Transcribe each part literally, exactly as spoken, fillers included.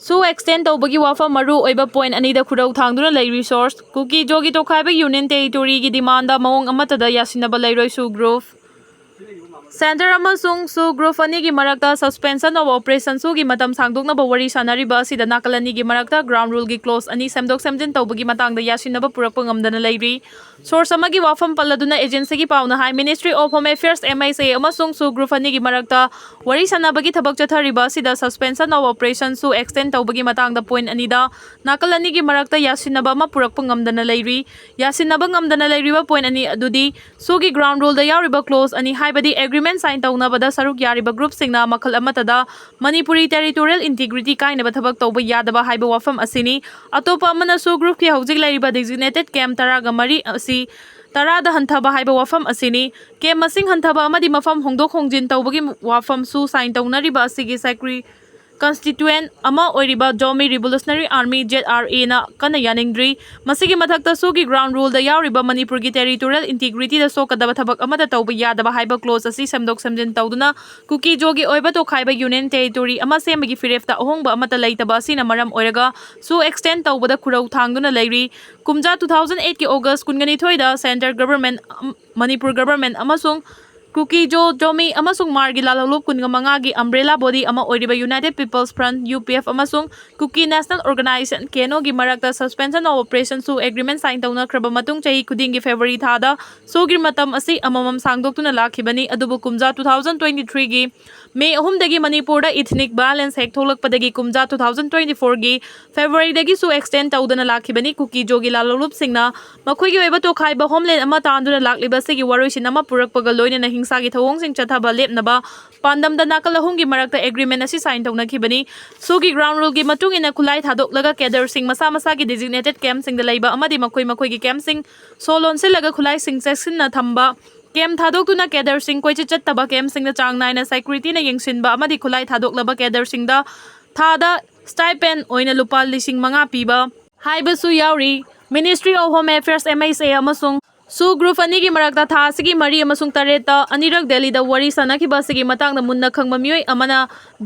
ꯁꯨ ꯑꯦꯛꯁꯇꯦꯟ ꯇꯧꯕꯒꯤ ꯋꯥꯐꯝ ꯃꯔꯨ ꯑꯣꯏꯕ ꯄꯣꯏꯟ ꯑꯅꯤꯗ ꯈꯨꯔꯧ ꯊꯥꯡꯗꯨꯅ ꯂꯩꯔꯤ ꯁꯣꯔꯁ꯫ ꯀꯨꯀꯤ ꯖꯣꯒꯤ ꯇꯣꯈꯥꯏꯕ ꯌꯨꯅꯤꯌꯟ ꯇꯦꯔꯤꯇꯣꯔꯤꯒꯤ ꯗꯤꯃꯥꯟꯗ ꯃꯑꯣꯡ ꯑꯃꯠꯇꯗ ꯌꯥꯁꯤꯟꯅꯕ ꯂꯩꯔꯣꯏ ꯁꯨ ꯒ꯭ꯔꯨꯞ꯫ ꯁꯦꯟꯇꯔ ꯑꯃꯁꯨꯡ ꯁꯨ ꯒ꯭ꯔꯨꯞ ꯑꯅꯤꯒꯤ ꯃꯔꯛꯇ suspension of operation ꯁꯨꯒꯤ ꯃꯇꯝ ꯁꯥꯡꯗꯣꯛꯅꯕ ꯋꯥꯔꯤ ꯁꯥꯅꯔꯤꯕ ꯑꯁꯤꯗ ꯅꯥꯀꯜ ꯑꯅꯤꯒꯤ ꯃꯔꯛꯇ ground rule ꯒꯤ clause ꯑꯅꯤ ꯁꯦꯝꯗꯣꯛ ꯁꯦꯝꯖꯤꯟ ꯇꯧꯕꯒꯤ ꯃꯇꯥꯡꯗ ꯌꯥꯁꯤꯟꯅꯕ ꯄꯨꯔꯛꯄ ꯉꯝꯗꯅ ꯂꯩꯔꯤ꯫ ꯁꯣꯔꯁ ꯑꯃꯒꯤ ꯋꯥꯐꯝ ꯄꯜꯂꯗꯨꯅ agency ꯒꯤ ꯄꯥꯎꯅ ꯍꯥꯏ, Ministry of Home Affairs, M H A, ꯑꯃꯁꯨꯡ ꯁꯨ ꯒ꯭ꯔꯨꯞ ꯑꯅꯤꯒꯤ ꯃꯔꯛꯇ ꯋꯥꯔꯤ ꯁꯥꯅꯕꯒꯤ ꯊꯕꯛ ꯆꯠꯊꯔꯤꯕ ꯑꯁꯤꯗ suspension of operation ꯁꯨ ꯑꯦꯛꯁꯇꯦꯟ ꯇꯧꯕꯒꯤ ꯃꯇꯥꯡꯗ ꯄꯣꯏꯟ ꯑꯅꯤꯗ ꯅꯥꯀꯜ ꯑꯅꯤꯒꯤ ꯃꯔꯛꯇ ꯌꯥꯁꯤꯟꯅꯕ ꯑꯃ ꯄꯨꯔꯛꯄ ꯉꯝꯗꯅ ꯂꯩꯔꯤ꯫ ꯌꯥꯁꯤꯟꯅꯕ ꯉꯝꯗꯅ ꯂꯩꯔꯤꯕ ꯄꯣꯏꯟ ꯑꯅꯤ ꯑꯗꯨꯗꯤ ꯁꯨꯒꯤ ground rule ꯗ ꯌꯥꯎꯔꯤꯕ clause ꯑꯅꯤ, ꯍꯥꯏꯕꯗꯤ agreement sign ꯇꯧꯅꯕꯗ ꯁꯔꯨꯛ ꯌꯥꯔꯤꯕ ꯒ꯭ꯔꯨꯞꯁꯤꯡꯅ ꯃꯈꯜ ꯑꯃꯠꯇꯗ ꯃꯅꯤꯄꯨꯔꯤ territorial integrity ꯀꯥꯏꯅꯕ ꯊꯕꯛ ꯇꯧꯕ ꯌꯥꯗꯕ ꯍꯥꯏꯕ ꯋꯥꯐꯝ ꯑꯁꯤꯅꯤ꯫ ꯑꯇꯣꯞꯄ ꯑꯃꯅ ꯁꯨ ꯒ꯭ꯔꯨꯞꯀꯤ ꯍꯧꯖꯤꯛ ꯂꯩꯔꯤꯕ designated camp ꯇꯔꯥꯒ ꯃꯔꯤ ꯑꯁꯤ ꯇꯔꯥꯗ ꯍꯟꯊꯕ ꯍꯥꯏꯕ ꯋꯥꯐꯝ ꯑꯁꯤꯅꯤ꯫ Camp ꯃꯁꯤꯡ ꯍꯟꯊꯕ ꯑꯃꯗꯤ ꯃꯐꯝ ꯍꯣꯡꯗꯣꯛ ꯍꯣꯡꯖꯤꯟ ꯇꯧꯕꯒꯤ ꯋꯥꯐꯝꯁꯨ sign ꯇꯧꯅꯔꯤꯕ ꯑꯁꯤꯒꯤ ꯁꯦꯀ꯭ꯔꯤ constituent ꯑꯃ ꯑꯣꯏꯔꯤꯕ Zomi Revolutionary Army, Z R A ꯅ ꯀꯟꯅ ꯌꯥꯅꯤꯡꯗ꯭ꯔꯤ꯫ ꯃꯁꯤꯒꯤ ꯃꯊꯛꯇ ꯁꯨꯒꯤ ground rule ꯗ ꯌꯥꯎꯔꯤꯕ ꯃꯅꯤꯄꯨꯔꯒꯤ territorial integrity ꯗ ꯁꯣꯛꯀꯗꯕ ꯊꯕꯛ ꯑꯃꯠꯇ ꯇꯧꯕ ꯌꯥꯗꯕ ꯍꯥꯏꯕ clause ꯑꯁꯤ ꯁꯦꯝꯗꯣꯛ ꯁꯦꯝꯖꯤꯟ ꯇꯧꯗꯨꯅ ꯀꯨꯀꯤ ꯖꯣꯒꯤ ꯑꯣꯏꯕ ꯇꯣꯈꯥꯏꯕ ꯌꯨꯅꯤꯌꯟ ꯇꯦꯔꯤꯇꯣꯔꯤ ꯑꯃ ꯁꯦꯝꯕꯒꯤ ꯐꯤꯔꯦꯞꯇ ꯑꯍꯣꯡꯕ ꯑꯃꯠꯇ ꯂꯩꯇꯕ ꯑꯁꯤꯅ ꯃꯔꯝ ꯑꯣꯏꯔꯒ ꯁꯨ ꯑꯦꯛꯁꯇꯦꯟ ꯇꯧꯕꯗ ꯈꯨꯔꯧ ꯊꯥꯡꯗꯨꯅ ꯂꯩꯔꯤ꯫ ꯀꯨꯝꯖꯥ two thousand eight ꯀꯤ August ꯀꯨꯟꯒꯅꯤꯊꯣꯏꯗ centre government, Manipur government ꯑꯃꯁꯨꯡ ꯀꯨꯀꯤ ꯖꯣ, ꯖꯣꯃꯤ ꯑꯃꯁꯨꯡ ꯃꯥꯔꯒꯤ ꯂꯥꯜꯍꯧꯂꯨꯞ ꯀꯨꯟꯒ ꯃꯉꯥꯒꯤ umbrella body ꯑꯃ ꯑꯣꯏꯔꯤꯕ United People's Front, U P F, ꯑꯃꯁꯨꯡ Kuki National Organisation, K N O, ꯒꯤ ꯃꯔꯛꯇ suspension of operation ꯁꯨ agreement sign ꯇꯧꯅꯈ꯭ꯔꯕ ꯃꯇꯨꯡ ꯆꯍꯤ ꯈꯨꯗꯤꯡꯒꯤ February ꯊꯥꯗ ꯁꯨꯒꯤ ꯃꯇꯝ ꯑꯁꯤ ꯑꯃꯃꯝ ꯁꯥꯡꯗꯣꯛꯇꯨꯅ ꯂꯥꯛꯈꯤꯕꯅꯤ꯫ ꯑꯗꯨꯕꯨ ꯀꯨꯝꯖꯥ two thousand twenty three ꯒꯤ May ꯑꯍꯨꯝꯗꯒꯤ ꯃꯅꯤꯄꯨꯔꯗ ethnic violence ꯍꯦꯛ ꯊꯣꯛꯂꯛꯄꯗꯒꯤ ꯀꯨꯝꯖꯥ two thousand twenty four ꯒꯤ February ꯗꯒꯤꯁꯨ extend ꯇꯧꯗꯅ ꯂꯥꯛꯈꯤꯕꯅꯤ꯫ ꯀꯨꯀꯤ ꯖꯣꯒꯤ ꯂꯥꯜꯍꯧꯂꯨꯞꯁꯤꯡꯅ ꯃꯈꯣꯏꯒꯤ ꯑꯣꯏꯕ ꯇꯣꯈꯥꯏꯕ homeland ꯑꯃ ꯇꯥꯟꯗꯨꯅ ꯂꯥꯛꯂꯤꯕ ꯑꯁꯤꯒꯤ ꯋꯥꯔꯣꯏꯁꯤꯟ ꯑꯃ ꯄꯨꯔꯛꯄꯒ ꯂꯣꯏꯅꯅ ꯍꯤꯡꯁꯥꯒꯤ ꯊꯧꯑꯣꯡꯁꯤꯡ ꯆꯠꯊꯕ ꯂꯦꯞꯅꯕ ꯄꯥꯟꯗꯝꯗ ꯅꯥꯀꯜ ꯑꯍꯨꯝꯒꯤ ꯃꯔꯛꯇ agreement ꯑꯁꯤ sign ꯇꯧꯅꯈꯤꯕꯅꯤ꯫ ꯁꯨꯒꯤ ground rule ꯒꯤ ꯃꯇꯨꯡ ꯏꯟꯅ ꯈꯨꯠꯂꯥꯏ ꯊꯥꯗꯣꯛꯂꯒ cadre ꯁꯤꯡ ꯃꯁꯥ ꯃꯁꯥꯒꯤ designated camp ꯁꯤꯡꯗ ꯂꯩꯕ ꯑꯃꯗꯤ ꯃꯈꯣꯏ ꯃꯈꯣꯏꯒꯤ camp ꯁꯤꯡ ꯁꯣ ꯂꯣꯟꯁꯤꯜꯂꯒ ꯈꯨꯠꯂꯥꯏꯁꯤꯡ ꯆꯦꯛꯁꯤꯟꯅ ꯊꯝꯕ, camp ꯊꯥꯗꯣꯛꯇꯨꯅ cadre ꯁꯤꯡ ꯀꯣꯏꯆꯠ ꯆꯠꯇꯕ camp ꯁꯤꯡꯗ ꯆꯥꯡ ꯅꯥꯏꯅ security ꯅ ꯌꯦꯡꯁꯤꯟꯕ ꯑꯃꯗꯤ ꯈꯨꯠꯂꯥꯏ ꯊꯥꯗꯣꯛꯂꯕ cadre ꯁꯤꯡꯗ ꯊꯥꯗ stipend ꯑꯣꯏꯅ ꯂꯨꯄꯥ ꯂꯤꯁꯤꯡ ꯃꯉꯥ ꯄꯤꯕ ꯍꯥꯏꯕꯁꯨ ꯌꯥꯎꯔꯤ꯫ Ministry of Home Affairs, M H A, ꯑꯃꯁꯨꯡ ꯁꯨ group ꯑꯅꯤꯒꯤ ꯃꯔꯛꯇ ꯊꯥ ꯑꯁꯤꯒꯤ ꯃꯔꯤ ꯑꯃꯁꯨꯡ ꯇꯔꯦꯠꯇ ꯑꯅꯤꯔꯛ ꯗꯦꯜꯂꯤꯗ ꯋꯥꯔꯤ ꯁꯥꯅꯈꯤꯕ ꯑꯁꯤꯒꯤ ꯃꯇꯥꯡꯗ ꯃꯨꯟꯅ ꯈꯪꯕ ꯃꯤꯑꯣꯏ ꯑꯃꯅ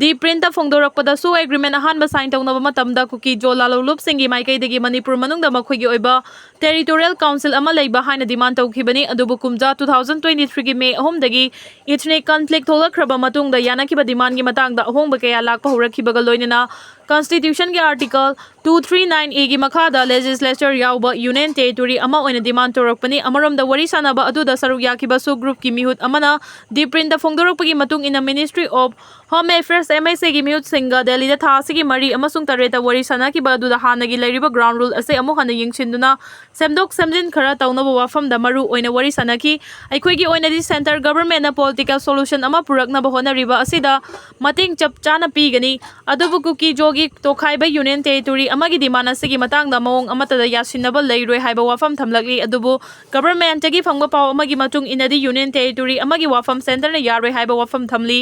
ꯗꯤ ꯄ꯭ꯔꯤꯟꯇ ꯐꯣꯡꯗꯣꯔꯛꯄꯗꯁꯨ ꯑꯦꯒ꯭ꯔꯤꯃꯦꯟ ꯑꯍꯥꯟꯕ ꯁꯥꯏꯟ ꯇꯧꯅꯕ ꯃꯇꯝꯗ ꯀꯨꯀꯤ ꯖꯣ ꯂꯥꯂꯣꯡꯂꯨꯞꯁꯤꯡꯒꯤ ꯃꯥꯏꯀꯩꯗꯒꯤ ꯃꯅꯤꯄꯨꯔ ꯃꯅꯨꯡꯗ ꯃꯈꯣꯏꯒꯤ ꯑꯣꯏꯕ ꯇꯦꯔꯤꯇꯣꯔꯤꯌꯦꯜ ꯀꯥꯎꯟꯁꯤꯜ ꯑꯃ ꯂꯩꯕ ꯍꯥꯏꯅ ꯗꯤꯃꯥꯟ ꯇꯧꯈꯤꯕꯅꯤ꯫ ꯑꯗꯨꯕꯨ ꯀꯨꯝꯖꯥ two thousand twenty threeꯒꯤ ꯃꯦ ꯑꯍꯨꯝꯗꯒꯤ ꯏꯊꯅꯤꯛ ꯀꯟꯐ꯭ꯂꯤꯛ ꯊꯣꯛꯂꯛꯈ꯭ꯔꯕ ꯃꯇꯨꯡꯗ ꯌꯥꯅꯈꯤꯕ ꯗꯤꯃꯥꯟꯒꯤ ꯃꯇꯥꯡꯗ ꯑꯍꯣꯡꯕ ꯀꯌꯥ ꯂꯥꯛꯄ ꯍꯧꯔꯛꯈꯤꯕꯒ ꯂꯣꯏꯅꯅ ꯀꯟꯁꯇꯤꯇ꯭ꯌꯨꯁꯟꯒꯤ ꯑꯥꯔꯇꯤꯀꯜ two three nine Aꯒꯤ ꯃꯈꯥꯗ ꯂꯦꯖꯤꯁꯂꯦꯆꯔ ꯌꯥꯎꯕ ꯌꯨꯅꯤꯌꯟ ꯇꯦꯔꯤꯇꯣꯔꯤ ꯑꯃ ꯑꯣꯏꯅ ꯗꯤꯃꯥꯟ ꯇꯧꯔꯛꯄꯅꯤ꯫ ꯑꯃꯔꯣꯝꯗ ꯋꯥꯔꯤ ꯁꯥꯟꯅꯕ ꯑꯗꯨꯗ ꯁꯔꯨꯛ ꯌꯥꯈꯤꯕ ꯁꯨ ꯒ꯭ꯔꯨꯞꯀꯤ ꯃꯤꯍꯨꯠ ꯑꯃꯅ ꯗꯤ ꯄ꯭ꯔꯤꯟꯇ ꯐꯣꯡꯗꯣꯔꯛꯄꯒꯤ ꯃꯇꯨꯡ ꯏꯟꯅ Ministry of Home Affairs, M H Aꯒꯤ ꯃꯤꯍꯨꯠꯁꯤꯡꯒ ꯗꯦꯜꯂꯤꯗ ꯊꯥ ꯑꯁꯤꯒꯤ ꯃꯔꯤ ꯑꯃꯁꯨꯡ ꯇꯔꯦꯠꯇ ꯋꯥꯔꯤ ꯁꯥꯟꯅꯈꯤꯕ ꯑꯗꯨꯗ ꯍꯥꯟꯅꯒꯤ ꯂꯩꯔꯤꯕ ꯒ꯭ꯔꯥꯎꯟ ꯔꯨꯜ ꯑꯁꯤ ꯑꯃꯨꯛ ꯍꯟꯅ ꯌꯦꯡꯁꯤꯟꯗꯨꯅ ꯁꯦꯝꯗꯣꯛ ꯁꯦꯝꯖꯤꯟ ꯈꯔ ꯇꯧꯅꯕ ꯋꯥꯐꯝꯗ ꯃꯔꯨ ꯑꯣꯏꯅ ꯋꯥꯔꯤ ꯁꯥꯟꯅꯈꯤ꯫ ꯑꯩꯈꯣꯏꯒꯤ ꯑꯣꯏꯅꯗꯤ ꯁꯦꯟꯇꯔ ꯒꯚꯔꯟꯃꯦꯟꯠꯅ ꯄꯣꯂꯤꯇꯤꯀꯦꯜ ꯁꯣꯂꯨꯁꯟ ꯑꯃ ꯄꯨꯔꯛꯅꯕ ꯍꯣꯠꯅꯔꯤꯕ ꯑꯁꯤꯗ ꯃꯇꯦꯡ ꯆꯞ ꯆꯥꯅ ꯄꯤꯒꯅꯤ꯫ ꯑꯗꯨꯕꯨ ꯀꯨꯀꯤ ꯖꯣꯒꯤ ꯇꯣꯈꯥꯏꯕ ꯌꯨꯅꯤꯌꯟ ꯇꯦꯔꯤꯇꯣꯔꯤ ꯑꯃꯒꯤ ꯗꯤꯃꯥꯟ ꯑꯁꯤꯒꯤ ꯃꯇꯥꯡꯗ ꯃꯑꯣꯡ ꯑꯃꯠꯇꯗ ꯌꯥꯁꯤꯟꯅꯕ ꯂꯩꯔꯣꯏ ꯍꯥꯏꯕ ꯋꯥꯐꯝ ꯊꯝꯂꯛꯂꯤ꯫ ꯑꯗꯨꯕꯨ ꯒꯚꯔꯟꯃꯦꯟꯠꯇꯒꯤ ꯐꯪꯕ ꯄꯥꯎ ꯑꯃꯒꯤ ꯃꯇꯨꯡ ꯏꯟꯅꯗꯤ ꯌꯨꯅꯤꯌꯟ ꯇꯦꯔꯤꯇꯣꯔꯤ ꯑꯃꯒꯤ ꯋꯥꯐꯝ ꯁꯦꯟꯇꯔꯅ ꯌꯥꯔꯣꯏ ꯍꯥꯏꯕ ꯋꯥꯐꯝ ꯊꯝꯂꯤ꯫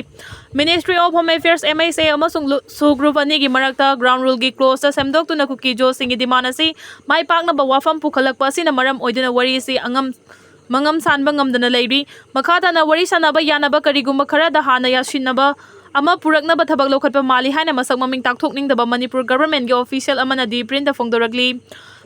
Ministry of Home Affairs, M H A ꯑꯃꯁꯨꯡ ꯂꯨ-, ꯁꯨ ꯒ꯭ꯔꯨꯞ ꯑꯅꯤꯒꯤ ꯃꯔꯛꯇ ꯒ꯭ꯔꯥꯎꯟ ꯔꯨꯜꯒꯤ ꯀ꯭ꯂꯣꯖꯇ ꯁꯦꯝꯗꯣꯛꯇꯨꯅ ꯀꯨꯀꯤ ꯖꯣꯁꯤꯡꯒꯤ ꯗꯤꯃꯥꯟ ꯑꯁꯤ ꯃꯥꯏ ꯄꯥꯛꯅꯕ ꯋꯥꯐꯝ ꯄꯨꯈꯠꯂꯛꯄ ꯑꯁꯤꯅ ꯃꯔꯝ ꯑꯣꯏꯗꯨꯅ ꯋꯥꯔꯤ ꯑꯁꯤ ꯑꯉꯝ-, ꯃꯉꯝ ꯁꯥꯟꯕ ꯉꯝꯗꯅ ꯂꯩꯔꯤ꯫ ꯃꯈꯥ ꯇꯥꯅ ꯋꯥꯔꯤ ꯁꯥꯟꯅꯕ ꯌꯥꯅꯕ ꯀꯔꯤꯒꯨꯝꯕ ꯈꯔꯗ ꯍꯥꯟꯅ ꯌꯥꯁꯤꯟꯅꯕ ꯑꯃ ꯄꯨꯔꯛꯅꯕ ꯊꯕꯛ ꯂꯧꯈꯠꯄ ꯃꯥꯜꯂꯤ ꯍꯥꯏꯅ ꯃꯁꯛ ꯃꯃꯤꯡ ꯇꯥꯛꯊꯣꯛꯅꯤꯡꯗꯕ ꯃꯅꯤꯄꯨꯔ ꯒꯚꯔꯟꯃꯦꯟꯠꯀꯤ ꯑꯣꯐꯤꯁꯤꯌꯦꯜ ꯑꯃꯅ ꯗꯤ ꯄ꯭ꯔꯤꯟꯇ ꯐꯣꯡꯗꯣꯔꯛꯂꯤ꯫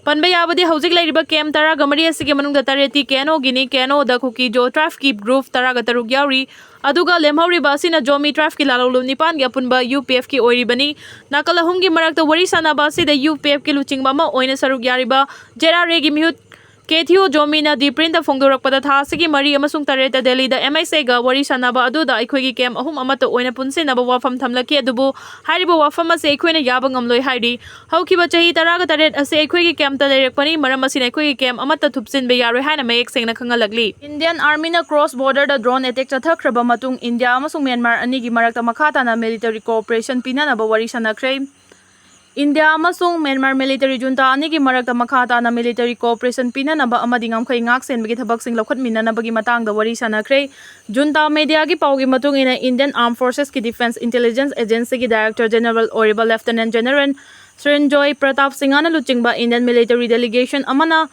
ꯄꯟꯕ ꯌꯥꯕꯗꯤ ꯍꯧꯖꯤꯛ ꯂꯩꯔꯤꯕ ꯀꯦꯝꯞ ꯇꯔꯥꯒ ꯃꯔꯤ ꯑꯁꯤꯒꯤ ꯃꯅꯨꯡꯗ ꯇꯔꯦꯠꯇꯤ ꯀꯦ ꯑꯦꯟ ꯑꯣꯒꯤꯅꯤ꯫ ꯀꯦ ꯑꯦꯟ ꯑꯣꯗ ꯀꯨꯀꯤ ꯖꯣ ꯇ꯭ꯔꯥꯏꯕꯀꯤ ꯒ꯭ꯔꯨꯞ ꯇꯔꯥꯒ ꯇꯔꯨꯛ ꯌꯥꯎꯔꯤ꯫ ꯑꯗꯨꯒ ꯂꯦꯝꯍꯧꯔꯤꯕ ꯑꯁꯤꯅ ꯖꯣꯃꯤ ꯇ꯭ꯔꯥꯏꯕꯀꯤ ꯂꯥꯂꯣꯡꯂꯨꯞ ꯅꯤꯄꯥꯟꯒꯤ ꯑꯄꯨꯟꯕ ꯌꯨ ꯄꯤ ꯑꯦꯐꯀꯤ ꯑꯣꯏꯔꯤꯕꯅꯤ꯫ ꯅꯥꯀꯜ ꯑꯍꯨꯝꯒꯤ ꯃꯔꯛꯇ ꯋꯥꯔꯤ ꯁꯥꯟꯅꯕ ꯑꯁꯤꯗ ꯌꯨ ꯄꯤ ꯑꯦꯐꯀꯤ ꯂꯨꯆꯤꯡꯕ ꯑꯃ ꯑꯣꯏꯅ ꯁꯔꯨꯛ ꯌꯥꯔꯤꯕ ꯖꯦ ꯑꯥꯔ ꯑꯦꯒꯤ ꯃꯤꯍꯨꯠ ꯀꯦ ꯊꯤꯑꯣ ꯖꯣꯃꯤꯅ ꯗꯤ ꯄ꯭ꯔꯤꯟꯇ ꯐꯣꯡꯗꯣꯔꯛꯄꯗ ꯊꯥ ꯑꯁꯤꯒꯤ ꯃꯔꯤ ꯑꯃꯁꯨꯡ ꯇꯔꯦꯠꯇ ꯗꯦꯜꯂꯤꯗ M H Aꯒ ꯋꯥꯔꯤ ꯁꯥꯟꯅꯕ ꯑꯗꯨꯗ ꯑꯩꯈꯣꯏꯒꯤ ꯀꯦꯝꯞ ꯑꯍꯨꯝ ꯑꯃꯠꯇ ꯑꯣꯏꯅ ꯄꯨꯟꯁꯤꯟꯅꯕ ꯋꯥꯐꯝ ꯊꯝꯂꯛꯈꯤ, ꯑꯗꯨꯕꯨ ꯍꯥꯏꯔꯤꯕ ꯋꯥꯐꯝ ꯑꯁꯤ ꯑꯩꯈꯣꯏꯅ ꯌꯥꯕ ꯉꯝꯂꯣꯏ ꯍꯥꯏꯔꯤ꯫ ꯍꯧꯈꯤꯕ ꯆꯍꯤ ꯇꯔꯥꯒ ꯇꯔꯦꯠ ꯑꯁꯤ ꯑꯩꯈꯣꯏꯒꯤ ꯀꯦꯝꯞꯇ ꯂꯩꯔꯛꯄꯅꯤ, ꯃꯔꯝ ꯑꯁꯤꯅ ꯑꯩꯈꯣꯏꯒꯤ ꯀꯦꯝꯞ ꯑꯃꯠꯇ ꯊꯨꯞꯆꯤꯟꯕ ꯌꯥꯔꯣꯏ ꯍꯥꯏꯅ ꯃꯌꯦꯛ ꯁꯦꯡꯅ ꯈꯪꯍꯜꯂꯛꯂꯤ꯫ Indian Armyꯅ cross borderꯗ drone attack ꯆꯠꯊꯈ꯭ꯔꯕ ꯃꯇꯨꯡ ꯏꯟꯗꯤꯌꯥ ꯑꯃꯁꯨꯡ ꯃ꯭ꯌꯥꯟꯃꯥꯔ ꯑꯅꯤꯒꯤ ꯃꯔꯛꯇ ꯃꯈꯥ ꯇꯥꯅ military cooperation ꯄꯤꯅꯅꯕ ꯋꯥꯔꯤ ꯁꯥꯟꯅꯈ꯭ꯔꯦ꯫ ꯏꯟꯗꯤꯌꯥ ꯑꯃꯁꯨꯡ ꯃ꯭ꯌꯥꯟꯃꯥꯔ military junta ꯑꯅꯤꯒꯤ ꯃꯔꯛꯇ ꯃꯈꯥ ꯇꯥꯅ military cooperation ꯄꯤꯅꯅꯕ ꯑꯃꯗꯤ ꯉꯝꯈꯩ ꯉꯥꯛ ꯁꯦꯟꯕꯒꯤ ꯊꯕꯛꯁꯤꯡ ꯂꯧꯈꯠꯃꯤꯟꯅꯅꯕꯒꯤ ꯃꯇꯥꯡꯗ ꯋꯥꯔꯤ ꯁꯥꯟꯅꯈ꯭ꯔꯦ꯫ Junta mediaꯒꯤ ꯄꯥꯎꯒꯤ ꯃꯇꯨꯡ ꯏꯟꯅ, Indian Armed Forcesꯀꯤ Defence Intelligence Agencyꯒꯤ Director General ꯑꯣꯏꯔꯤꯕ Lieutenant General ꯁ꯭ꯔꯤꯟꯖꯣꯏ ꯄ꯭ꯔꯇꯥꯞ ꯁꯤꯡꯍꯅ ꯂꯨꯆꯤꯡꯕ Indian military delegation ꯑꯃꯅ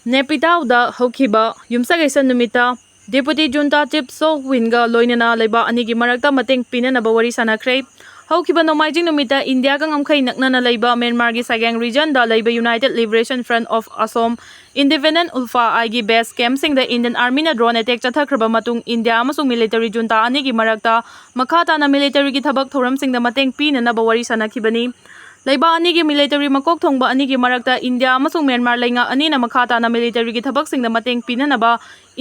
ꯅꯦꯄꯤꯇꯥꯎꯗ ꯍꯧꯈꯤꯕ ꯌꯨꯝꯁꯀꯩꯁ ꯅꯨꯃꯤꯠꯇ Deputy Junta Chief Soe Win-ꯒ ꯂꯣꯏꯅꯅ ꯂꯩꯕꯥꯛ ꯑꯅꯤꯒꯤ ꯃꯔꯛꯇ ꯃꯇꯦꯡ ꯄꯤꯅꯅꯕ ꯋꯥꯔꯤ ꯁꯥꯟꯅꯈ꯭ꯔꯦ꯫ ꯍꯧꯈꯤꯕ ꯅꯣꯡꯃꯥꯏꯖꯤꯡ ꯅꯨꯃꯤꯠꯇ ꯏꯟꯗꯤꯌꯥꯒ ꯉꯝꯈꯩ ꯅꯛꯅꯅ ꯂꯩꯕ ꯃ꯭ꯌꯥꯟꯃꯥꯔꯒꯤ ꯁꯥꯏꯒꯥꯡ regionꯗ ꯂꯩꯕ United Liberation Front of Assam, Independent, ULFA-I ꯒꯤ base campꯁꯤꯡꯗ Indian Armyꯅ drone attack ꯆꯠꯊꯈ꯭ꯔꯕ ꯃꯇꯨꯡ ꯏꯟꯗꯤꯌꯥ ꯑꯃꯁꯨꯡ military junta ꯑꯅꯤꯒꯤ ꯃꯔꯛꯇ ꯃꯈꯥ ꯇꯥꯅ militaryꯒꯤ ꯊꯕꯛ ꯊꯧꯔꯝꯁꯤꯡꯗ ꯃꯇꯦꯡ ꯄꯤꯅꯅꯕ ꯋꯥꯔꯤ ꯁꯥꯟꯅꯈꯤꯕꯅꯤ꯫ ꯂꯩꯕꯥꯛ ꯑꯅꯤꯒꯤ military ꯃꯀꯣꯛ ꯊꯣꯡꯕ ꯑꯅꯤꯒꯤ ꯃꯔꯛꯇ ꯏꯟꯗꯤꯌꯥ ꯑꯃꯁꯨꯡ ꯃ꯭ꯌꯥꯟꯃꯥꯔ ꯂꯩꯉꯥꯛ ꯑꯅꯤꯅ ꯃꯈꯥ ꯇꯥꯅ militaryꯒꯤ ꯊꯕꯛꯁꯤꯡꯗ ꯃꯇꯦꯡ ꯄꯤꯅꯅꯕ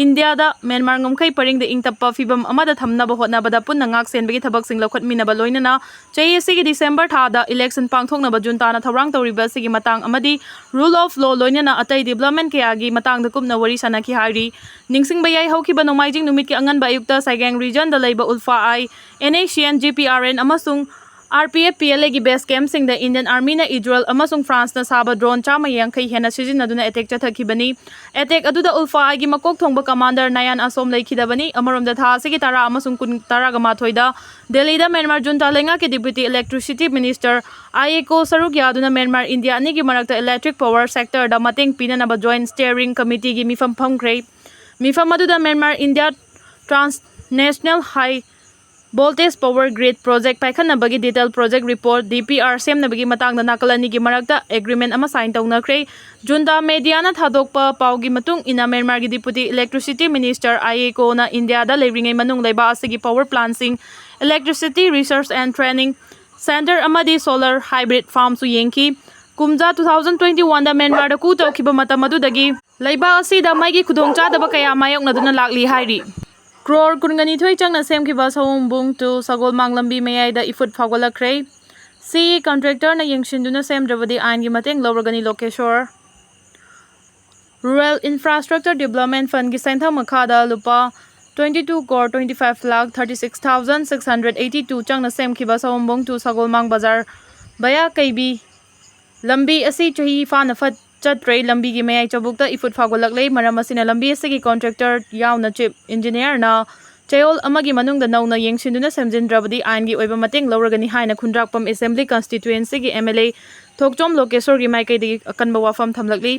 ꯏꯟꯗꯤꯌꯥꯗ ꯃ꯭ꯌꯥꯟꯃꯥꯔ ꯉꯝꯈꯩ ꯄꯔꯤꯡꯗ ꯏꯪ ꯇꯞꯄ ꯐꯤꯚꯝ ꯑꯃꯗ ꯊꯝꯅꯕ ꯍꯣꯠꯅꯕꯗ ꯄꯨꯟꯅ ꯉꯥꯛ ꯁꯦꯟꯕꯒꯤ ꯊꯕꯛꯁꯤꯡ ꯂꯧꯈꯠꯃꯤꯟꯅꯕ ꯂꯣꯏꯅꯅ ꯆꯍꯤ ꯑꯁꯤꯒꯤ December ꯊꯥꯗ election ꯄꯥꯡꯊꯣꯛꯅꯕ juntaꯅ ꯊꯧꯔꯥꯡ ꯇꯧꯔꯤꯕ ꯑꯁꯤꯒꯤ ꯃꯇꯥꯡ ꯑꯃꯗꯤ rule of law ꯂꯣꯏꯅꯅ ꯑꯇꯩ development ꯀꯌꯥꯒꯤ ꯃꯇꯥꯡꯗ ꯀꯨꯞꯅ ꯋꯥꯔꯤ ꯁꯥꯟꯅꯈꯤ ꯍꯥꯏꯔꯤ꯫ ꯅꯤꯡꯁꯤꯡꯕ ꯌꯥꯏ, ꯍꯧꯈꯤꯕ ꯅꯣꯡꯃꯥꯏꯖꯤꯡ ꯅꯨꯃꯤꯠꯀꯤ ꯑꯉꯟꯕ ꯑꯌꯨꯛꯇ ꯁꯥꯏꯒꯥꯡ regionꯗ ꯂꯩꯕ ULFA-I, N A C N, G P R N ꯑꯃꯁꯨꯡ R P F P L Aꯒꯤ base campꯁꯤꯡꯗ Indian Armyꯅ Israel ꯑꯃꯁꯨꯡ Franceꯅ ꯁꯥꯕ drone ꯆꯥꯝꯃ ꯌꯥꯡꯈꯩ ꯍꯦꯟꯅ ꯁꯤꯖꯤꯟꯅꯗꯨꯅ attack ꯆꯠꯊꯈꯤꯕꯅꯤ꯫ Attack ꯑꯗꯨꯗ ULFA-I ꯒꯤ ꯃꯀꯣꯛ ꯊꯣꯡꯕ commander Nayan Asom ꯂꯩꯈꯤꯗꯕꯅꯤ꯫ ꯑꯃꯔꯣꯝꯗ, ꯊꯥ ꯑꯁꯤꯒꯤ ꯇꯔꯥ ꯑꯃꯁꯨꯡ ꯀꯨꯟ, ꯇꯔꯥꯒ ꯃꯥꯊꯣꯏꯗ ꯗꯦꯜꯂꯤꯗ ꯃ꯭ꯌꯥꯟꯃꯥꯔ junta ꯂꯩꯉꯥꯛꯀꯤ deputy electricity minister I A ꯀꯣ ꯁꯔꯨꯛ ꯌꯥꯗꯨꯅ ꯃ꯭ꯌꯥꯟꯃꯥꯔ ꯏꯟꯗꯤꯌꯥ ꯑꯅꯤꯒꯤ ꯃꯔꯛꯇ electric power sectorꯗ ꯃꯇꯦꯡ ꯄꯤꯅꯅꯕ joint steering committeeꯒꯤ ꯃꯤꯐꯝ ꯐꯝꯈ꯭ꯔꯦ꯫ ꯃꯤꯐꯝ ꯑꯗꯨꯗ Myanmar India transnational high voltage power grid project ꯄꯥꯏꯈꯠꯅꯕꯒꯤ detail project report, D P R, ꯁꯦꯝꯅꯕꯒꯤ ꯃꯇꯥꯡꯗ ꯅꯥꯀꯜ ꯑꯅꯤꯒꯤ ꯃꯔꯛꯇ agreement ꯑꯃ sign ꯇꯧꯅꯈ꯭ꯔꯦ꯫ Junta mediaꯅ ꯊꯥꯗꯣꯛꯄ ꯄꯥꯎꯒꯤ ꯃꯇꯨꯡ ꯏꯟꯅ, ꯃ꯭ꯌꯥꯟꯃꯥꯔꯒꯤ deputy electricity minister I A ꯀꯣꯅ ꯏꯟꯗꯤꯌꯥꯗ ꯂꯩꯔꯤꯉꯩ ꯃꯅꯨꯡ ꯂꯩꯕꯥꯛ ꯑꯁꯤꯒꯤ power plantꯁꯤꯡ, electricity research and training centre ꯑꯃꯗꯤ solar hybrid farmꯁꯨ ꯌꯦꯡꯈꯤ꯫ ꯀꯨꯝꯖꯥ two thousand twenty oneꯗ ꯃ꯭ꯌꯥꯟꯃꯥꯔꯗ coup ꯇꯧꯈꯤꯕ ꯃꯇꯝ ꯑꯗꯨꯗꯒꯤ ꯂꯩꯕꯥꯛ ꯑꯁꯤꯗ ꯃꯩꯒꯤ ꯈꯨꯗꯣꯡꯆꯥꯗꯕ ꯀꯌꯥ ꯃꯥꯌꯣꯛꯅꯗꯨꯅ ꯂꯥꯛꯂꯤ ꯍꯥꯏꯔꯤ꯫ Crore ꯀꯨꯟꯒ ꯅꯤꯊꯣꯏ ꯆꯪꯅ ꯁꯦꯝꯈꯤꯕ ꯁꯑꯣꯝꯕꯨꯡ to ꯁꯒꯣꯜꯃꯥꯡ ꯂꯝꯕꯤ ꯃꯌꯥꯏꯗ ꯏꯐꯨꯠ ꯐꯥꯎꯒꯠꯂꯛꯈ꯭ꯔꯦ꯫ C E contractorꯅ ꯌꯦꯡꯁꯤꯟꯗꯨꯅ ꯁꯦꯝꯗ꯭ꯔꯕꯗꯤ ꯑꯥꯏꯟꯒꯤ ꯃꯇꯦꯡ ꯂꯧꯔꯒꯅꯤ ꯂꯣꯀꯦꯁꯣꯔ꯫ Rural Infrastructure Development Fundꯒꯤ ꯁꯦꯟꯊꯪ ꯃꯈꯥꯗ ꯂꯨꯄꯥ twenty two crore twenty five lakh thirty six thousand six hundred eighty two ꯆꯪꯅ ꯁꯦꯝꯈꯤꯕ ꯁꯑꯣꯝꯕꯨꯡ to ꯁꯒꯣꯜꯃꯥꯡ ꯕꯖꯥꯔ via ꯀꯩꯕꯤ ꯂꯝꯕꯤ ꯑꯁꯤ ꯆꯍꯤ ꯐꯥꯅ ꯐꯠ ꯆꯠꯇ꯭ꯔꯦ꯫ ꯂꯝꯕꯤꯒꯤ ꯃꯌꯥꯏ ꯆꯕꯨꯛꯇ ꯏꯐꯨꯠ ꯐꯥꯎꯒꯠꯂꯛꯂꯦ꯫ ꯃꯔꯝ ꯑꯁꯤꯅ ꯂꯝꯕꯤ ꯑꯁꯤꯒꯤ contractor ꯌꯥꯎꯅ chief engineerꯅ ꯆꯌꯣꯜ ꯑꯃꯒꯤ ꯃꯅꯨꯡꯗ ꯅꯧꯅ ꯌꯦꯡꯁꯤꯟꯗꯨꯅ ꯁꯦꯝꯖꯤꯟꯗ꯭ꯔꯕꯗꯤ ꯑꯥꯏꯟꯒꯤ ꯑꯣꯏꯕ ꯃꯇꯦꯡ ꯂꯧꯔꯒꯅꯤ ꯍꯥꯏꯅ ꯈꯨꯟꯗ꯭ꯔꯥꯛꯄꯝ Assembly Constituencyꯒꯤ M L A ꯊꯣꯛꯆꯣꯝ ꯂꯣꯀꯦꯁꯣꯔꯒꯤ ꯃꯥꯏꯀꯩꯗꯒꯤ ꯑꯀꯟꯕ ꯋꯥꯐꯝ ꯊꯝꯂꯛꯂꯤ꯫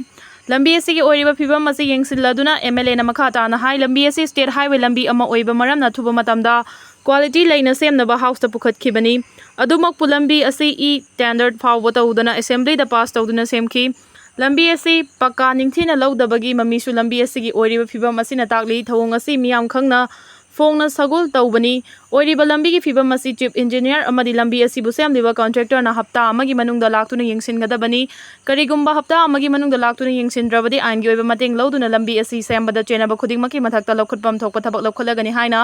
ꯂꯝꯕꯤ ꯑꯁꯤꯒꯤ ꯑꯣꯏꯔꯤꯕ ꯐꯤꯕꯝ ꯑꯁꯤ ꯌꯦꯡꯁꯤꯜꯂꯗꯨꯅ MLAꯅ ꯃꯈꯥ ꯇꯥꯅ ꯍꯥꯏ, ꯂꯝꯕꯤ ꯑꯁꯤ state highway ꯂꯝꯕꯤ ꯑꯃ ꯑꯣꯏꯕ ꯃꯔꯝꯅ ꯑꯊꯨꯕ ꯃꯇꯝꯗ quality ꯂꯩꯅ ꯁꯦꯝꯅꯕ Houseꯇ ꯄꯨꯈꯠꯈꯤꯕꯅꯤ꯫ ꯑꯗꯨꯃꯛꯄꯨ ꯂꯝꯕꯤ ꯑꯁꯤ e-tender ꯐꯥꯎꯕ ꯇꯧꯗꯅ Assemblyꯗ pass ꯇꯧꯗꯨꯅ ꯁꯦꯝꯈꯤ꯫ ꯂꯝꯕꯤ ꯑꯁꯤ ꯄꯀꯥ ꯅꯤꯡꯊꯤꯅ ꯂꯧꯗꯕꯒꯤ ꯃꯃꯤꯁꯨ ꯂꯝꯕꯤ ꯑꯁꯤꯒꯤ ꯑꯣꯏꯔꯤꯕ ꯐꯤꯕꯝ ꯑꯁꯤꯅ ꯇꯥꯛꯂꯤ꯫ ꯊꯧꯑꯣꯡ ꯑꯁꯤ ꯃꯤꯌꯥꯝ ꯈꯪꯅ ꯐꯣꯡꯅ ꯁꯒꯣꯜ ꯇꯧꯕꯅꯤ꯫ ꯑꯣꯏꯔꯤꯕ ꯂꯝꯕꯤꯒꯤ ꯐꯤꯕꯝ ꯑꯁꯤ Chief Engineer ꯑꯃꯗꯤ ꯂꯝꯕꯤ ꯑꯁꯤꯕꯨ ꯁꯦꯝꯂꯤꯕ contractorꯅ ꯍꯞꯇꯥ ꯑꯃꯒꯤ ꯃꯅꯨꯡꯗ ꯂꯥꯛꯇꯨꯅ ꯌꯦꯡꯁꯤꯟꯒꯗꯕꯅꯤ꯫ ꯀꯔꯤꯒꯨꯝꯕ ꯍꯞꯇꯥ ꯑꯃꯒꯤ ꯃꯅꯨꯡꯗ ꯂꯥꯛꯇꯨꯅ ꯌꯦꯡꯁꯤꯟꯗ꯭ꯔꯕꯗꯤ ꯑꯥꯏꯟꯒꯤ ꯑꯣꯏꯕ ꯃꯇꯦꯡ ꯂꯧꯗꯨꯅ ꯂꯝꯕꯤ ꯑꯁꯤ ꯁꯦꯝꯕꯗ ꯆꯦꯟꯅꯕ ꯈꯨꯗꯤꯡꯃꯛꯀꯤ ꯃꯊꯛꯇ ꯂꯧꯈꯠꯐꯝ ꯊꯣꯛꯄ ꯊꯕꯛ ꯂꯧꯈꯠꯂꯒꯅꯤ ꯍꯥꯏꯅ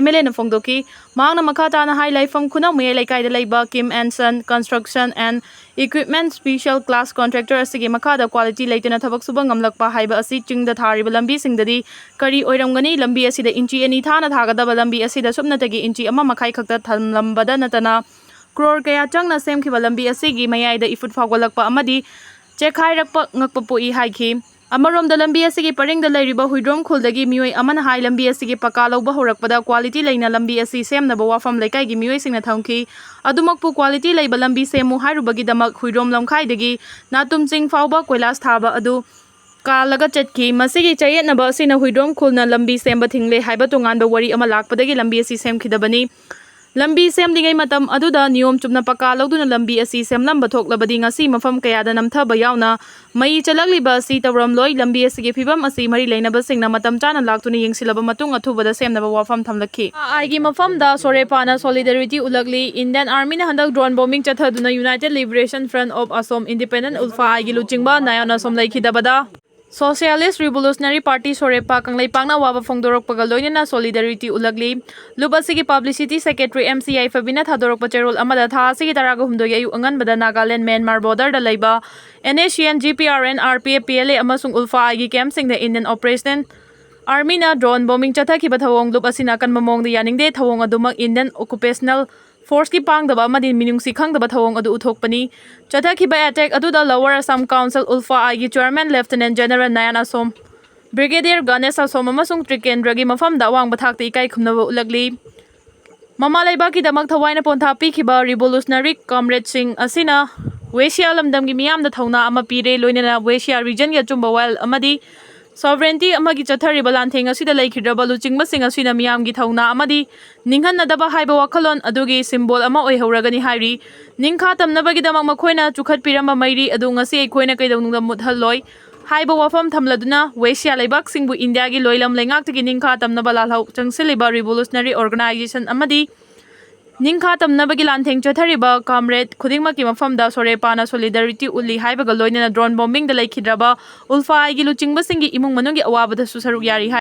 MLAꯅ ꯐꯣꯡꯗꯣꯛꯈꯤ꯫ ꯃꯍꯥꯛꯅ ꯃꯈꯥ ꯇꯥꯅ ꯍꯥꯏ, ꯂꯥꯏꯐꯝ ꯈꯨꯅꯧ ꯃꯌꯥꯏ ꯂꯩꯀꯥꯏꯗ ꯂꯩꯕ Kim and Son Construction and Equipment Special Class Contractor ꯑꯁꯤꯒꯤ ꯃꯈꯥꯗ quality ꯂꯩꯇꯅ ꯊꯕꯛ ꯁꯨꯕ ꯉꯝꯂꯛꯄ ꯍꯥꯏꯕ ꯑꯁꯤ ꯆꯤꯡꯗ ꯊꯥꯔꯤꯕ ꯂꯝꯕꯤꯁꯤꯡꯗꯗꯤ ꯀꯔꯤ ꯑꯣꯏꯔꯝꯒꯅꯤ? ꯂꯝꯕꯤ ꯑꯁꯤꯗ ꯏꯟꯆꯤ ꯑꯅꯤ ꯊꯥꯅ ꯊꯥꯒꯗꯕ ꯂꯝꯕꯤ ꯑꯁꯤꯗ ꯁꯨꯞꯅꯇꯒꯤ ꯏꯟꯆꯤ ꯑꯃ ꯃꯈꯥꯏ ꯈꯛꯇ ꯊꯝꯂꯝꯕꯗ ꯅꯠꯇꯅ, crore ꯀꯌꯥ ꯆꯪꯅ ꯁꯦꯝꯈꯤꯕ ꯂꯝꯕꯤ ꯑꯁꯤꯒꯤ ꯃꯌꯥꯏꯗ ꯏꯐꯨꯠ ꯐꯥꯎꯒꯠꯂꯛꯄ ꯑꯃꯗꯤ ꯆꯦꯛꯈꯥꯏꯔꯛꯄ ꯉꯛꯄ ꯄꯣꯛꯏ ꯍꯥꯏꯈꯤ꯫ ꯑꯃꯔꯣꯝꯗ, ꯂꯝꯕꯤ ꯑꯁꯤꯒꯤ ꯄꯔꯤꯡꯗ ꯂꯩꯔꯤꯕ ꯍꯨꯏꯗ꯭ꯔꯣꯝ ꯈꯨꯜꯗꯒꯤ ꯃꯤꯑꯣꯏ ꯑꯃꯅ ꯍꯥꯏ, ꯂꯝꯕꯤ ꯑꯁꯤꯒꯤ ꯄꯀꯥ ꯂꯧꯕ ꯍꯧꯔꯛꯄꯗ quality ꯂꯩꯅ ꯂꯝꯕꯤ ꯑꯁꯤ ꯁꯦꯝꯅꯕ ꯋꯥꯐꯝ ꯂꯩꯀꯥꯏꯒꯤ ꯃꯤꯑꯣꯏꯁꯤꯡꯅ ꯊꯝꯈꯤ꯫ ꯑꯗꯨꯃꯛꯄꯨ, quality ꯂꯩꯕ ꯂꯝꯕꯤ ꯁꯦꯝꯃꯨ ꯍꯥꯏꯔꯨꯕꯒꯤꯗꯃꯛ ꯍꯨꯏꯗ꯭ꯔꯣꯝ ꯂꯝꯈꯥꯏꯗꯒꯤ ꯅꯥꯇꯨꯝ ꯆꯤꯡ ꯐꯥꯎꯕ ꯀꯣꯏꯂꯥꯁ ꯊꯥꯕ ꯑꯗꯨ ꯀꯥꯜꯂꯒ ꯆꯠꯈꯤ꯫ ꯃꯁꯤꯒꯤ ꯆꯌꯦꯠꯅꯕ ꯑꯁꯤꯅ ꯍꯨꯏꯗ꯭ꯔꯣꯝ ꯈꯨꯜꯅ ꯂꯝꯕꯤ ꯁꯦꯝꯕ ꯊꯤꯡꯂꯦ ꯍꯥꯏꯕ ꯇꯣꯉꯥꯟꯕ ꯋꯥꯔꯤ ꯑꯃ ꯂꯥꯛꯄꯗꯒꯤ ꯂꯝꯕꯤ ꯑꯁꯤ ꯁꯦꯝꯈꯤꯗꯕꯅꯤ꯫ ꯂꯝꯕꯤ ꯁꯦꯝꯂꯤꯉꯩ ꯃꯇꯝ ꯑꯗꯨꯗ ꯅꯤꯌꯣꯝ ꯆꯨꯝꯅ ꯄꯀꯥ ꯂꯧꯗꯨꯅ ꯂꯝꯕꯤ ꯑꯁꯤ ꯁꯦꯝꯂꯝꯕ ꯊꯣꯛꯂꯕꯗꯤ ꯉꯁꯤ ꯃꯐꯝ ꯀꯌꯥꯗ ꯅꯝꯊꯕ ꯌꯥꯎꯅ ꯃꯩ ꯆꯠꯂꯛꯂꯤꯕ ꯑꯁꯤ ꯇꯧꯔꯝꯂꯣꯏ꯫ ꯂꯝꯕꯤ ꯑꯁꯤꯒꯤ ꯐꯤꯕꯝ ꯑꯁꯤ ꯃꯔꯤ ꯂꯩꯅꯕꯁꯤꯡꯅ ꯃꯇꯝ ꯆꯥꯅ ꯂꯥꯛꯇꯨꯅ ꯌꯦꯡꯁꯤꯜꯂꯕ ꯃꯇꯨꯡ ꯑꯊꯨꯕꯗ ꯁꯦꯝꯅꯕ ꯋꯥꯐꯝ ꯊꯝꯂꯛꯈꯤ꯫ ꯑꯥꯏꯒꯤ ꯃꯐꯝꯗ ꯁꯣꯔꯦꯄꯥꯅ solidarity ꯎꯠꯂꯛꯂꯤ꯫ Indian Armyꯅ ꯍꯟꯗꯛ drone bombing ꯆꯠꯊꯗꯨꯅ United Liberation Front of Assam, Independent ULFA-I ꯒꯤ ꯂꯨꯆꯤꯡꯕ ꯅꯌꯥꯟ ꯑꯁꯣꯝ ꯂꯩꯈꯤꯗꯕꯗ Socialist Revolutionary Party ꯁꯣꯔꯦꯄꯥ ꯀꯪꯂꯩꯄꯥꯛꯅ ꯑꯋꯥꯕ ꯐꯣꯡꯗꯣꯔꯛꯄꯒ ꯂꯣꯏꯅꯅ solidarity ꯎꯠꯂꯛꯂꯤ꯫ ꯂꯨꯞ ꯑꯁꯤꯒꯤ publicity secretary M C ꯌꯥꯏꯐꯕꯤꯅ ꯊꯥꯗꯣꯔꯛꯄ ꯆꯦꯔꯣꯜ ꯑꯃꯗ ꯊꯥ ꯑꯁꯤꯒꯤ ꯇꯔꯥꯒ ꯍꯨꯝꯗꯣꯏꯒꯤ ꯑꯌꯨꯛ ꯑꯉꯟꯕꯗ ꯅꯥꯒꯥꯂꯦꯟ ꯃ꯭ꯌꯥꯟꯃꯥꯔ borderꯗ ꯂꯩꯕ NSCN, GPRN, RPF, PLA ꯑꯃꯁꯨꯡ ULFA-I ꯒꯤ campꯁꯤꯡꯗ Indian Operation Armyꯅ drone bombing ꯆꯠꯊꯈꯤꯕ ꯊꯧꯑꯣꯡ ꯂꯨꯞ ꯑꯁꯤꯅ ꯑꯀꯟꯕ ꯃꯑꯣꯡꯗ ꯌꯥꯅꯤꯡꯗꯦ꯫ ꯊꯧꯑꯣꯡ ꯑꯗꯨꯃꯛ Indian occupational forceꯀꯤ ꯄꯥꯡꯗꯕ ꯑꯃꯗꯤ ꯃꯤꯅꯨꯡꯁꯤ ꯈꯪꯗꯕ ꯊꯧꯑꯣꯡ ꯑꯗꯨ ꯎꯠꯊꯣꯛꯄꯅꯤ꯫ ꯆꯠꯊꯈꯤꯕ attack ꯑꯗꯨꯗ Lower Assam Council, ULFA-I ꯒꯤ chairman Lieutenant General ꯅꯌꯥꯟ ꯑꯁꯣꯝ, Brigadier ꯒꯅꯦꯁ ꯑꯁꯣꯝ ꯑꯃꯁꯨꯡ ꯇ꯭ꯔꯤꯀꯦꯟꯗ꯭ꯔꯒꯤ ꯃꯐꯝꯗ ꯑꯋꯥꯡꯕ ꯊꯥꯛꯇ ꯏꯀꯥꯏ ꯈꯨꯝꯅꯕ ꯎꯠꯂꯛꯂꯤ꯫ ꯃꯃꯥ ꯂꯩꯕꯥꯛꯀꯤꯗꯃꯛ ꯊꯋꯥꯏꯅ ꯄꯣꯟꯊꯥ ꯄꯤꯈꯤꯕ revolutionary comradeꯁꯤꯡ ꯑꯁꯤꯅ ꯋꯦꯁꯤꯌꯥ ꯂꯝꯗꯝꯒꯤ ꯃꯤꯌꯥꯝꯗ ꯊꯧꯅꯥ ꯑꯃ ꯄꯤꯔꯦ, ꯂꯣꯏꯅꯅ ꯋꯦꯁꯤꯌꯥ ꯔꯤꯖꯟꯒꯤ ꯑꯆꯨꯝꯕ ꯋꯥꯌꯦꯜ ꯑꯃꯗꯤ ꯁꯣꯚꯔꯦꯟꯇꯤ ꯑꯃꯒꯤ ꯆꯠꯊꯔꯤꯕ ꯂꯥꯟꯊꯦꯡ ꯑꯁꯤꯗ ꯂꯩꯈꯤꯗ꯭ꯔꯕ ꯂꯨꯆꯤꯡꯕꯁꯤꯡ ꯑꯁꯤꯅ ꯃꯤꯌꯥꯝꯒꯤ ꯊꯧꯅꯥ ꯑꯃꯗꯤ ꯅꯤꯡꯍꯟꯅꯗꯕ ꯍꯥꯏꯕ ꯋꯥꯈꯜꯂꯣꯟ ꯑꯗꯨꯒꯤ ꯁꯤꯝꯕꯣꯜ ꯑꯃ ꯑꯣꯏꯍꯧꯔꯒꯅꯤ ꯍꯥꯏꯔꯤ꯫ ꯅꯤꯡꯈꯥ ꯇꯝꯅꯕꯒꯤꯗꯃꯛ ꯃꯈꯣꯏꯅ ꯆꯨꯈꯠꯄꯤꯔꯝꯕ ꯃꯩꯔꯤ ꯑꯗꯨ ꯉꯁꯤ ꯑꯩꯈꯣꯏꯅ ꯀꯩꯗꯧꯅꯨꯡꯗ ꯃꯨꯠꯍꯜꯂꯣꯏ ꯍꯥꯏꯕ ꯋꯥꯐꯝ ꯊꯝꯂꯗꯨꯅ, ꯋꯦꯁꯤꯌꯥ ꯂꯩꯕꯥꯛꯁꯤꯡꯕꯨ ꯏꯟꯗꯤꯌꯥꯒꯤ ꯂꯣꯏꯂꯝ ꯂꯩꯉꯥꯛꯇꯒꯤ ꯅꯤꯡꯈꯥ ꯇꯝꯅꯕ ꯂꯥꯜꯍꯧ ꯆꯪꯁꯤꯜꯂꯤꯕ ꯔꯤꯚꯣꯂꯨꯁꯅꯔꯤ ꯑꯣꯔꯒꯅꯥꯏꯖꯦꯁꯟ ꯑꯃꯗꯤ ꯅꯤꯡꯈꯥ ꯇꯝꯅꯕꯒꯤ ꯂꯥꯟꯊꯦꯡ ꯆꯠꯊꯔꯤꯕ ꯀꯝꯔꯦꯗ ꯈꯨꯗꯤꯡꯃꯛꯀꯤ ꯃꯐꯝꯗ ꯁꯣꯔꯦꯄꯥꯅ ꯁꯣꯂꯤꯗꯥꯔꯤꯇꯤ ꯎꯠꯂꯤ ꯍꯥꯏꯕꯒ ꯂꯣꯏꯅꯅ ꯗ꯭ꯔꯣꯟ ꯕꯣꯝꯕꯤꯡꯗ ꯂꯩꯈꯤꯗ꯭ꯔꯕ ꯎꯜꯐꯥ ꯑꯥꯏꯒꯤ ꯂꯨꯆꯤꯡꯕꯁꯤꯡꯒꯤ ꯏꯃꯨꯡ ꯃꯅꯨꯡꯒꯤ ꯑꯋꯥꯕꯗꯁꯨ ꯁꯔꯨꯛ ꯌꯥꯔꯤ ꯍꯥꯏ꯫